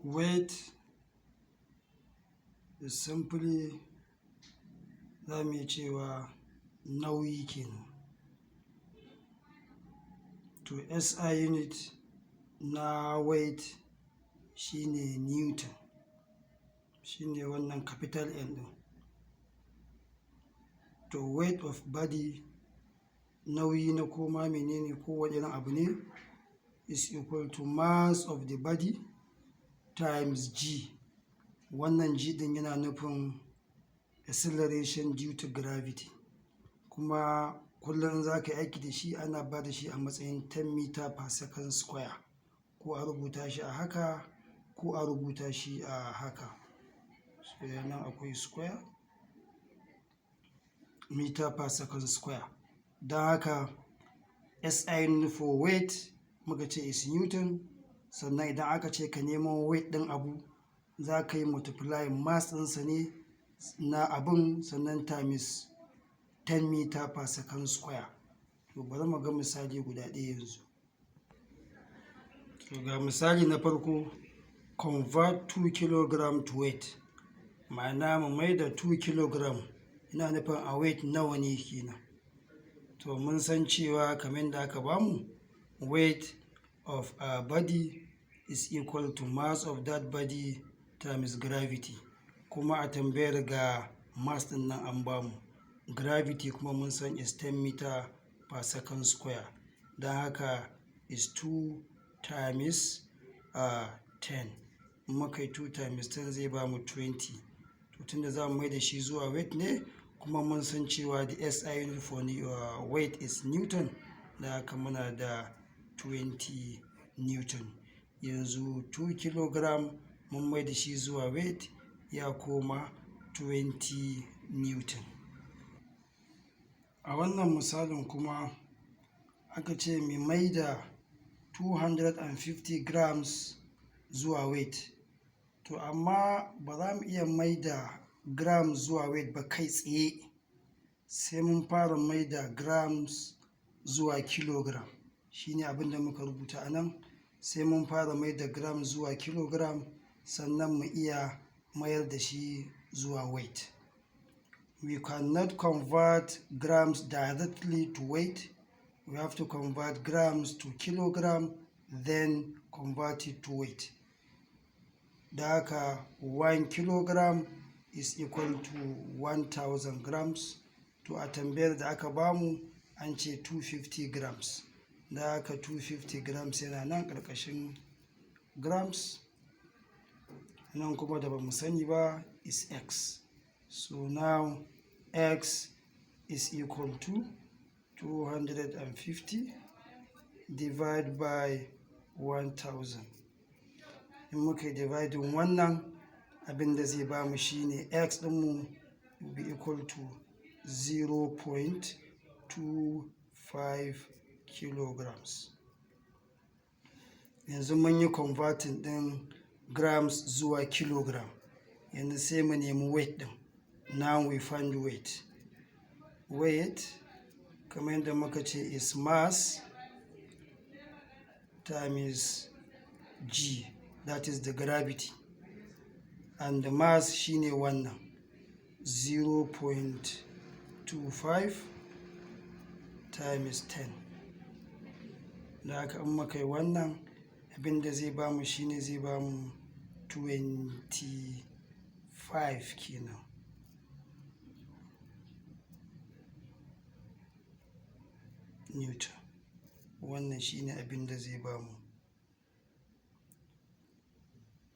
Weight is simply, za mu iya cewa, nauyi kenan. To, SI unit na weight shine newton, shine wannan capital N ɗin. To, weight of body, nauyi na koma menene, kowane irin abu ne, is equal to mass of the body times g. Wannan g ɗin yana nufin acceleration due to gravity. Kuma kullum za ka yi aiki da shi, ana ba da shi a matsayin 10 meter per second square, ko a rubuta shi a haka, ko a rubuta shi a haka. So nan akwai square, meter per second square. Don haka SI unit for weight muka ce is newton. Sannan idan aka ce ka nemo weight ɗin abu, za ka yi multiply mass ɗinsa ne na abun, sannan times 10 meter per second square. To, bari mu ga misali guda ɗaya yanzu. To, ga misali na farko: convert 2 kg to weight. Ma'ana mu mai da 2 kg, ina nufin a weight nawa ne kenan. To, mun san cewa kamar yadda aka bamu, weight of a body is equal to mass of that body times gravity. Kuma a tambayar ga mass ɗin nan an bamu, gravity kuma mun san is 10 meter per second square. Don haka is 2 times 10. In muka yi 2 times 10, zai bamu 20. To, tunda za mu mai da shi zuwa weight ne, kuma mun san cewa the SI unit for weight is newton, da haka muna da 20 newton. Yanzu 2 kilogram mun mai da shi zuwa weight, ya koma 20 newton. A wannan misalin kuma aka ce mu mai da 250 grams zuwa weight. To, amma ba za mu iya mai da grams zuwa weight ba kai tsaye, sai mun fara mai da grams zuwa kilogram. Shine abin da muka rubuta a nan. Sai mun fara mai da gram zuwa kilogram, sannan mu iya mayar da shi zuwa weight. We cannot convert grams directly to weight. We have to convert grams to kilogram, then convert it to weight. Da haka 1 kilogram is equal to 1000 grams. To, a tambayar da aka bamu an ce 250 grams. Da haka 250 grams yana nan ƙarƙashin grams. Nan kuma da ba mu sani ba is x. So now x is equal to 250 divided by 1000. In muka yi dividing wannan, abin da zai bamu shine x ɗinmu will be equal to 0.25 kilograms. Yanzu mun yi converting ɗin grams zuwa kilogram. Yanzu sai mu nemi weight ɗin. Now we find weight. Weight, kamar yadda muka ce, is mass times g, that is the gravity, and the mass shine wannan 0.25 times 10. Da haka in muka yi wannan, abin da zai bamu shine zai bamu 25 kenan newton. Wannan shine abin da zai bamu,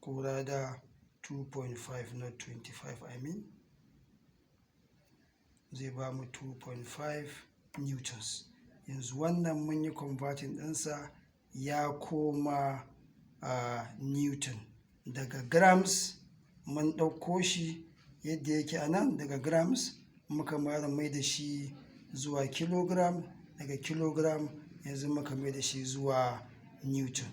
ko rather 2.5, not 25, I mean zai bamu 2.5 newtons. Yanzu wannan mun yi converting ɗinsa ya koma newton. Daga grams mun ɗauko shi yadda yake a nan, daga grams muka mara mai da shi zuwa kilogram, daga kilogram yanzu muka mai da shi zuwa newton.